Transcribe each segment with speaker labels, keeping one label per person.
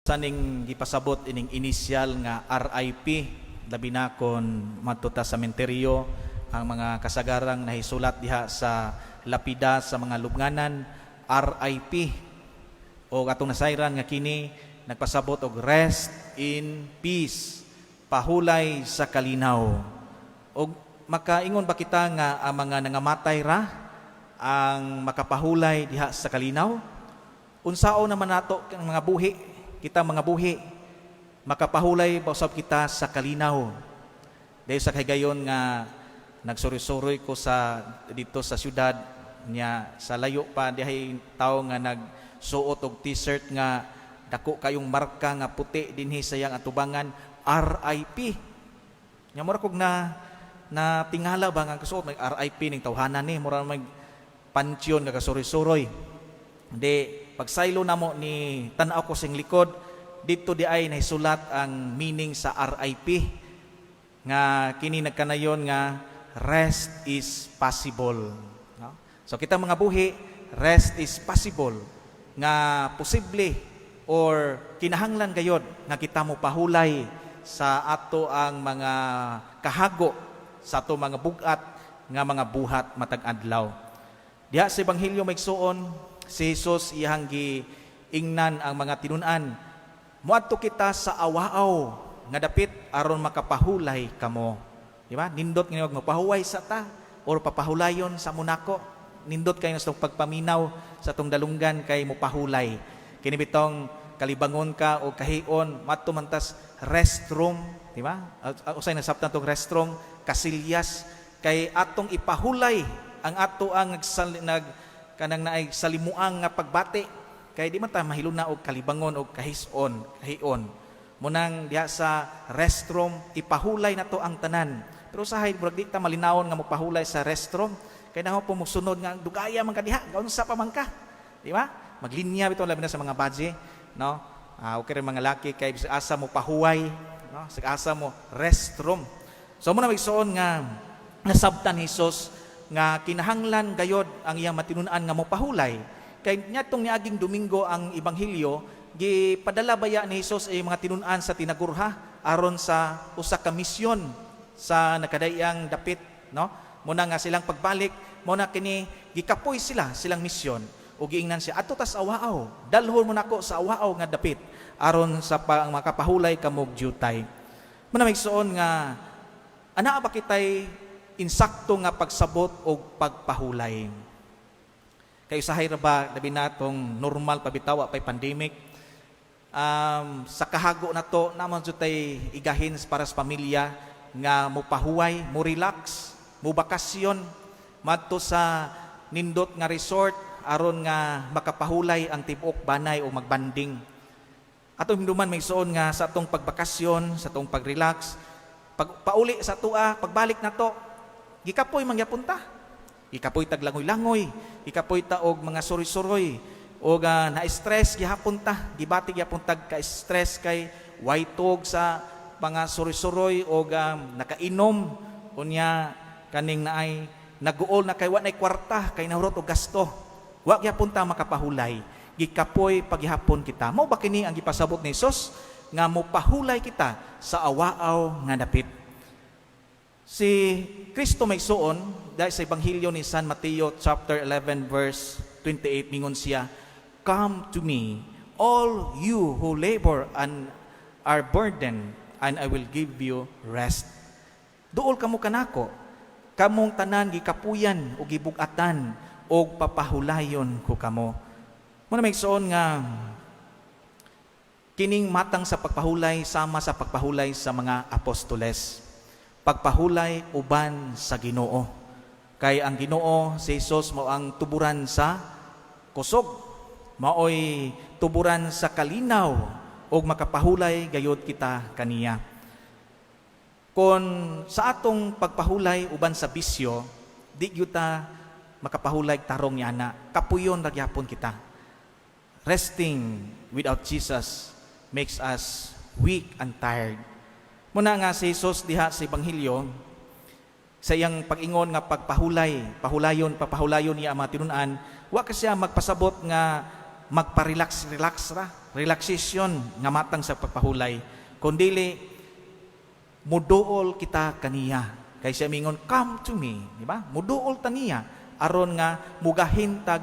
Speaker 1: Sa ning gipasabot ining initial nga RIP, labi na kon madto ta sa sementeryo, ang mga kasagarang nahisulat diha sa lapida sa mga lubnganan, RIP, o atong nasayran nga kini nagpasabot og rest in peace, pahulay sa kalinaw. Og makaingon ba kita nga ang mga nangamatay ra ang makapahulay diha sa kalinaw? Unsaon naman nato ang mga buhi? Kita mga buhi, makapahulay ba usab kita sa kalinaw? Dahil sa kahigayon nga nagsuroy-suroy ko sa dito sa syudad niya, sa layo pa dihay tawo nga nagsuot og T-shirt nga dako kayong marka nga puti dinhi sa iyang atubangan, RIP. Nya mura kog na na tingala ba nga kasuot may RIP ning tawhana ni, mura mag pansyon nga kasuroy-suroy. Di pagsaylo namo ni tan-aw ko sing likod dito, di ay nahisulat ang meaning sa RIP nga kini nagkanayon nga rest is possible, no? So kita mga buhi, rest is possible nga posible or kinahanglan gayod nga kita mo pahulay sa ato ang mga kahago sa ato mga bugat nga mga buhat matag adlaw. Diha sa Ebanghelyo, maigsuon, si Jesus iyang giingnan ang mga tinun-an, "Moadto kita sa awaaw nga dapit aron makapahulay kamo." Di ba? Nindot nga mapahuway sa ta or papahulayon sa munako. Nindot kayo sa pagpaminaw sa tong dalunggan kay mopahulay. Kini bitong kalibangon ka o kahion, madto man tas restroom, di ba? Usay nasabtan tong restroom, kasilyas, kay atong ipahulay ang ato ang nag kanang naay salimuang nga pagbati kay di man ta mahiluna og kalibangon og kahison, kahion. Munang diha sa restroom ipahulay na to ang tanan. Pero usahay murag di ta malinawon nga mopahulay sa restroom kay naho po mosunod nga dugaya man ka diha, gaunsa pa man ka. Di ba? Maglinya bitaw, labi na sa mga badye, no? Ah, okay rin mga laki kay bisag asa mo pahuway, no? Bisag asa mo restroom. So mo na, igsoon, nga nasabtan ni Jesus nga kinahanglan gayod ang iyang matinun-an nga mopahulay. Kay niadtong niaging Domingo, ang ebanghelyo gipadala baya ni Jesus ay mga tinun-an sa tinagurha aron sa usa ka misyon sa nakadayang dapit, no? Muna nga silang pagbalik, mo na kini gikapoy sila silang misyon ug giingnan siya, "Adto tas awaaw, dalhon mo nako sa awaaw nga dapit aron sa pa, makapahulay kamog jutay." Muna, maigsoon, nga anaa ba kitay insakto nga pagsabot og pagpahulay? Kay usahay ra ba, labi natong normal pa bitaw, pay pandemic, sa kahago na to naman jud tay igahin para sa pamilya nga mopahuway, mo relax, mo bakasyon, madto sa nindot nga resort aron nga makapahulay ang tibuok banay o magbanding. Atong hinumduman, maigsoon, nga sa atong pagbakasyon, sa atong pagrelax, pag pauli sa tua, pagbalik na to, gikapoy man gyapon ta. Gikapoy tag langoy-langoy, gikapoy ta og mga suroy-suroy, og na-stress gihapon ta, gibati gyapon tag ka-stress kay waytog sa mga suroy-suroy og nakainom unya kaning naay naguol na kay wa nay kwarta kay nahurot og gasto. Wa gyapon ta makapahulay. Gikapoy paghihapon kita. Mao ba kini ang gipasabot ni Jesus nga mopahulay kita sa awaaw nga dapit? Si Kristo, maigsoon, dahil sa Ebanghelyo ni San Mateo chapter 11 verse 28, mingon siya, "Come to me, all you who labor and are burdened, and I will give you rest." Duol kamo kanako, kamong tanan gikapuyan o gibugatan, og papahulayon ko kamo. Muna, maigsoon, nga kining matang sa pagpahulay sama sa pagpahulay sa mga apostoles. Pagpahulay uban sa Ginoo. Kay ang Ginoo, si Jesus, mao ang tuburan sa kusog. Maoy tuburan sa kalinaw ug makapahulay gayod kita kaniya. Kon sa atong pagpahulay uban sa bisyo, di gyud ta makapahulay tarong yana. Kapuyon ra gyapon kita. Resting without Jesus makes us weak and tired. Muna nga si Jesus diha sa Ebanghelyo, sa iyang pag-ingon nga pagpahulay, pahulayon, papahulayon niya ang mga tinun-an, wa ka siya magpasabot nga magpa-relax relax ra. relaxation nga matang sa pagpahulay, kundili muduol kita kaniya. Kay siya mingon, "Come to me," di ba? Muduol ta niya aron nga mugahin tag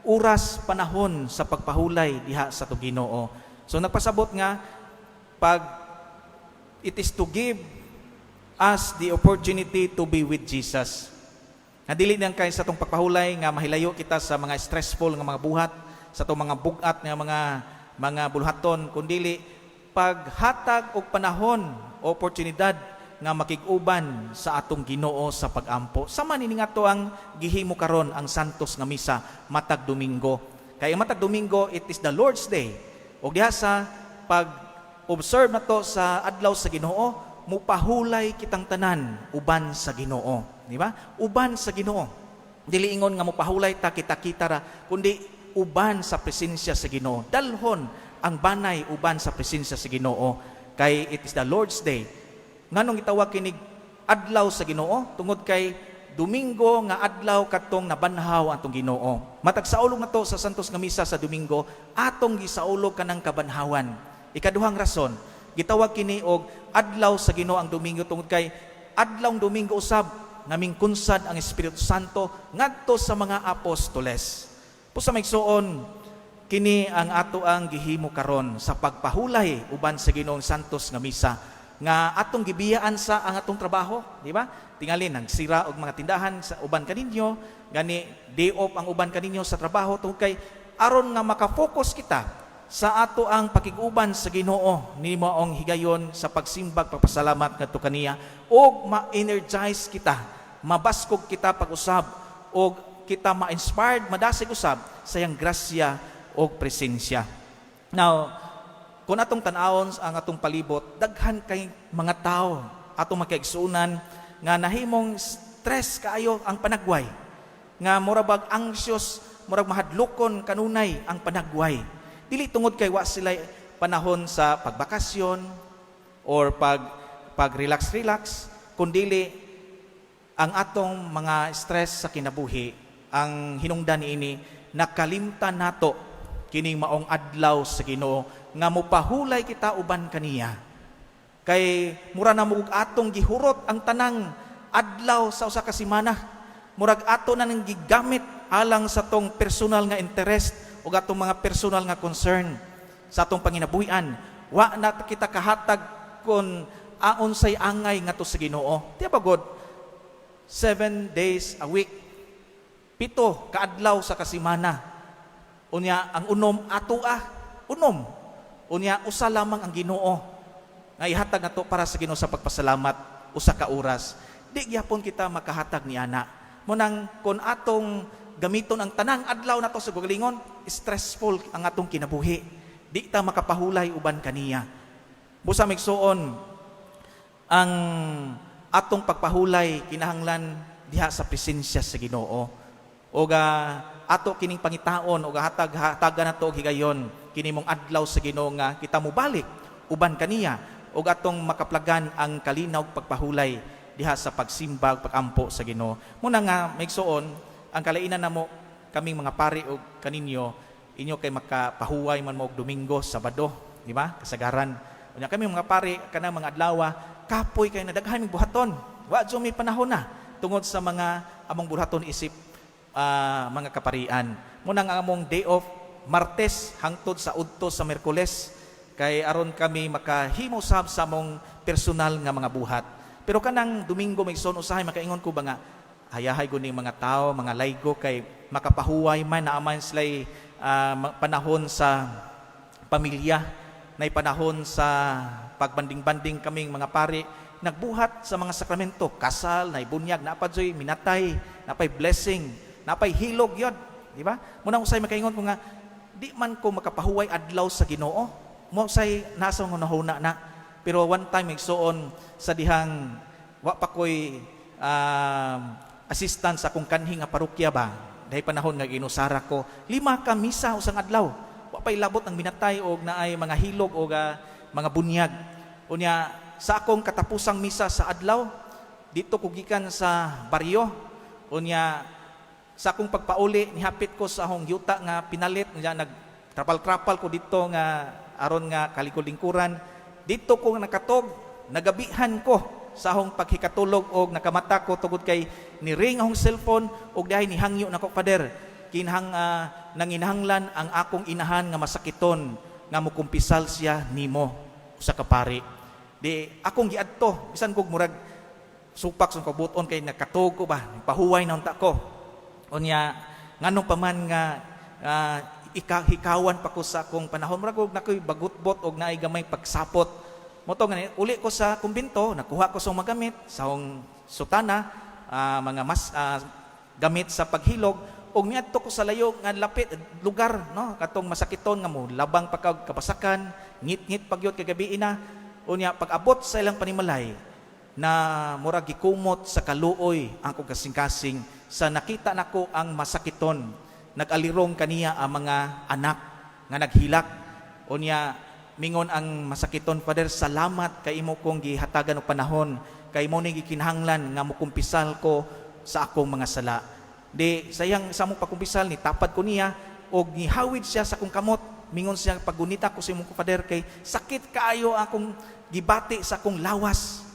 Speaker 1: oras, panahon sa pagpahulay diha sa atong Ginoo. So nagpasabot nga pag it is to give us the opportunity to be with Jesus. Nga dili nang kay sa atong pagpahulay nga mahilayo kita sa mga stressful nga mga buhat, sa atong mga bugat nga mga bulhaton, kundili paghatag og panahon, oportunidad nga makig-uban sa atong Ginoo sa pagampo. Sama nini nga to ang gihimo karon, ang Santos nga Misa matag Domingo. Kay ang matag Domingo, it is the Lord's Day. Og diha sa pag observe na to sa adlaw sa Ginoo, mupahulay kitang tanan uban sa Ginoo, di ba? Uban sa Ginoo. Dili ingon nga mupahulay ta kita-kita ra, kundi uban sa presensya sa Ginoo. Dalhon ang banay uban sa presensya sa Ginoo kay it is the Lord's Day. Nganong gitawag kinig adlaw sa Ginoo? Tungod kay Domingo nga adlaw katong nabanhaw ang atong Ginoo. Matag saulog na to sa Santos nga Misa sa Domingo, atong gisaulog kanang kabanhawan. Ikaduhang rason, gitawag kini og adlaw sa Ginoo ang Domingo tungod kay adlaw Domingo usab nga mingkunsad ang Espiritu Santo ngadto sa mga apostoles. Busa, mga igsuon, kini ang ato ang gihimo karon sa pagpahulay uban sa Ginoong Santos nga Misa nga atong gibiyaan sa ang atong trabaho, di ba? Tingali nagsira og mga tindahan sa uban kaninyo, gani day off ang uban kaninyo sa trabaho tungod kay aron nga maka-focus kita sa ato ang pakig-uban sa Ginoo ni maong higayon sa pagsimbag, pagpasalamat ngadto kaniya, ug ma-energize kita, mabaskog kita pag-usab, ug kita ma-inspired, madasig usab sa iyang grasya ug presensya. Now, kung atong tan-awon ang atong palibot, daghan kay mga tao atong makaigsuonan nga nahimong stress kaayo ang panagway. Nga mura bag anxious, murag mahadlokon kanunay ang panagway. Dili tungod kay wa sila panahon sa pagbakasyon or pag relax relax, kundili ang atong mga stress sa kinabuhi, ang hinungdan niini, nakalimtan nato kining maong adlaw sa Ginoo nga mopahulay kita uban kaniya. Kay mura na mo atong gihurot ang tanang adlaw sa usa ka semana. Murag ato na nang gigamit alang sa tong personal nga interest o atong mga personal nga concern sa atong panginabuhian. Wa na kita kahatag kung unsay angay ngadto sa Ginoo. Di ba god? 7 days a week. 7 kaadlaw sa kasimana. Unya ang 6 ato ah, 6. Unya usa lamang ang Ginoo nga ihatag nato para sa Ginoo sa pagpasalamat, usa ka oras. Di gyapon kita makahatag ni ana. Munang kon atong gamiton ang tanang adlaw nato sa kaugalingon, stressful ang atong kinabuhi. Di ta makapahulay uban kaniya. Busa, mga igsuon, ang atong pagpahulay kinahanglan diha sa presensya sa Ginoo. O ato kining pangitaon o hatag hatagan nato og higayon kini mong adlaw sa Ginoo nga kita mobalik uban kaniya ug atong makaplagan ang kalinaw pagpahulay diha sa pagsimba, pagampo sa Ginoo. Muna nga, mga igsuon, ang kalainan namo kaming mga pari og kaninyo, inyo kay makapahuway man mo og Domingo, Sabado, di ba? Kasagaran. Unya kami mga pari kanang mga adlaw, kapoy kay na, daghan mig buhaton. Wa jud may panahon na tungod sa mga among buhaton isip mga kaparian. Muna nga among day off Martes hangtod sa udto sa Miyerkules kay aron kami makahimo sab sa among personal nga mga buhat. Pero kanang Domingo, mga igsoon, usahay makaingon ko ba nga hayahay gud ning mga tao, mga laygo, kay makapahuway man, naa man sila panahon sa pamilya, nay panahon sa pagbanding-banding. Kaming mga pari nagbuhat sa mga sakramento, kasal, nay bunyag, naa pa joy minatay, napay blessing, napay hilog yun, di ba? Muna usay makaingon ko nga di man ko makapahuway adlaw sa Ginoo. Mo say nasa mga nahuna na. Pero one time, igsuon, sa dihang wa pa ko'y assistant sa akong kanhi nga parokya ba, dahil panahon nga ginusara ko, lima ka misa usang adlaw. Wa pa'y labot ang minatay og naay mga hilog o mga bunyag. Unya sa akong katapusang misa sa adlaw, dito ko gikan sa baryo. Unya sa akong pagpauli, nihapit ko sa akong yuta nga pinalit, unya nag Trapal-trapal ko dito nga aron nga kalikod-lingkuran. Dito ko nakatog, nagabihan ko sa akong paghikatulog og nakamata ko tungod kay ni ring akong cellphone og dahil nihangyo nako, Father, kinahang nanginahanglan ang akong inahan nga masakiton nga mukumpisal siya nimo, usa ka pari. Di akong giadto bisan kog murag supak sa kabuton kay nakatug ko ba, pahuway na unta ko. Unya nganong pa man nga hikawan pa ko sa akong panahon, murag og nakoy bagutbot og naay gamay pagsapot mo to nga uli ko sa kumbinto, nakuha ko sa magamit sa akong sutana, mga mas gamit sa paghilog, og niadto ko sa layo nga lapit lugar, no, katong masakiton nga mo labang pa kag kabasakan, ngit-ngit pagyot kay gabi na. Unya pag-abot sa ilang panimalay na murag gikumot sa kaluoy ang akong kasing-kasing sa nakita nako ang masakiton, nag-alirong kaniya ang mga anak nga naghilak. Unya mingon ang masakiton, "Father, salamat kay imo kong gihatagan og panahon kay mo ni gikinahanglan nga mukumpisal ko sa akong mga sala." Di sayang sa among pagkumpisal ni tapad ko niya og gihawid siya sa akong kamot. Mingon siya, "Pagunita ko sa imong Father kay sakit kaayo akong gibati sa akong lawas."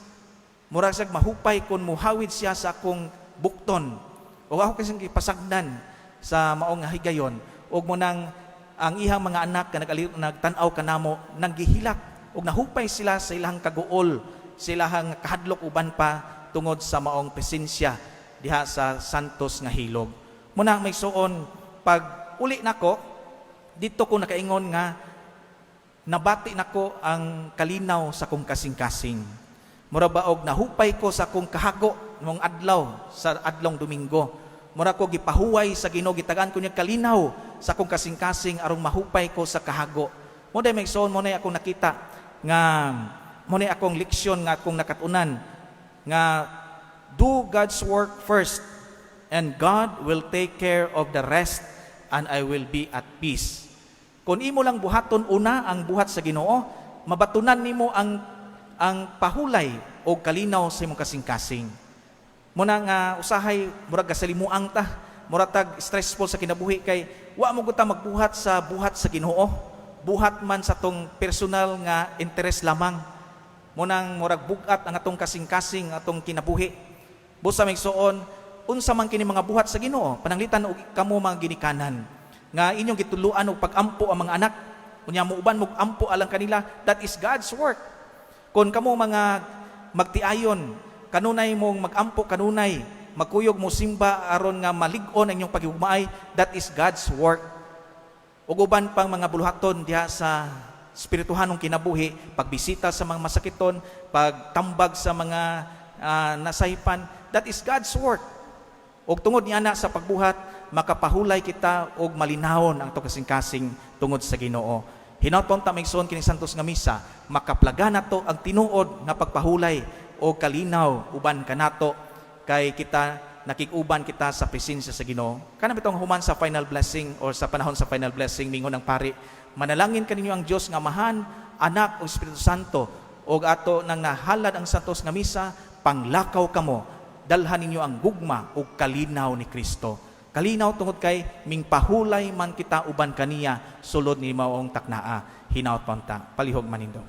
Speaker 1: Murag siya mahupay kon muhawid siya sa akong bukton. O ako kasi gipasagdan sa maong nga higayon og mo nang ang ihang mga anak nga nagtan-aw kanamo nanggihilak og nahupay sila sa ilang kaguol, silahang kahadlok uban pa tungod sa maong presensya diha sa Santos nga hilog. Muna may suon, pag uli nako dito ko nakaingon nga nabati nako ang kalinaw sa kong kasing-kasing. Mura ba og nahupay ko sa akong kahago mong adlaw sa adlong Domingo. Mura ko gipahuway sa Ginoo, gitagaan ko niya kalinaw sa akong kasing-kasing aron mahupay ko sa kahago. Mo day may suon, mo nay akong nakita nga mo nay akong leksyon nga akong nakatunan nga do God's work first and God will take care of the rest and I will be at peace. Kung imo lang buhaton una ang buhat sa Ginoo, mabatunan nimo ang pahulay o kalinaw sa imong kasing-kasing. Muna nga usahay murag kasalimuang ta, murag tag stressful sa kinabuhi kay wa mo gud ta magbuhat sa buhat sa Ginoo. Buhat man sa tong personal nga interes lamang. Munang murag bugat ang atong kasing-kasing, atong kinabuhi. Busa may suon, unsa man kini mga buhat sa Ginoo, pananglitan og kamo mga ginikanan nga inyong gituluan og pag-ampo ang mga anak, unya muuban mo ampo alang kanila, that is God's work. Kung kamo mga magtiayon, kanunay mong magampo kanunay, magkuyog mo simba aron nga malig-on ang inyong paghigugmaay, that is God's work. Ug uban pang mga buluhaton diha sa espirituhanong kinabuhi, pagbisita sa mga masakiton, pagtambag sa mga nasaypan, that is God's work. Ug tungod niana sa pagbuhat, makapahulay kita og malinawon ang atong kasing-kasing tungod sa Ginoo. Hinaut ta, mga igsoon, kining santos nga misa, makaplaga nato ang tinuod nga pagpahulay o kalinaw uban kanato kay kita nakig-uban kita sa presensya sa Ginoo. Kana bitong human sa final blessing or sa panahon sa final blessing, mingon ang pari, "Manalangin kaninyo ang Dios nga Amahan, Anak ug Espiritu Santo," ug ato nang nahalad ang santos nga misa, panglakaw kamo, dalhan ninyo ang gugma ug kalinaw ni Kristo. Kalinaw tungod kay mingpahulay man kita uban kaniya sulod ni maong taknaa. Hinaut pa unta. Palihog manindog.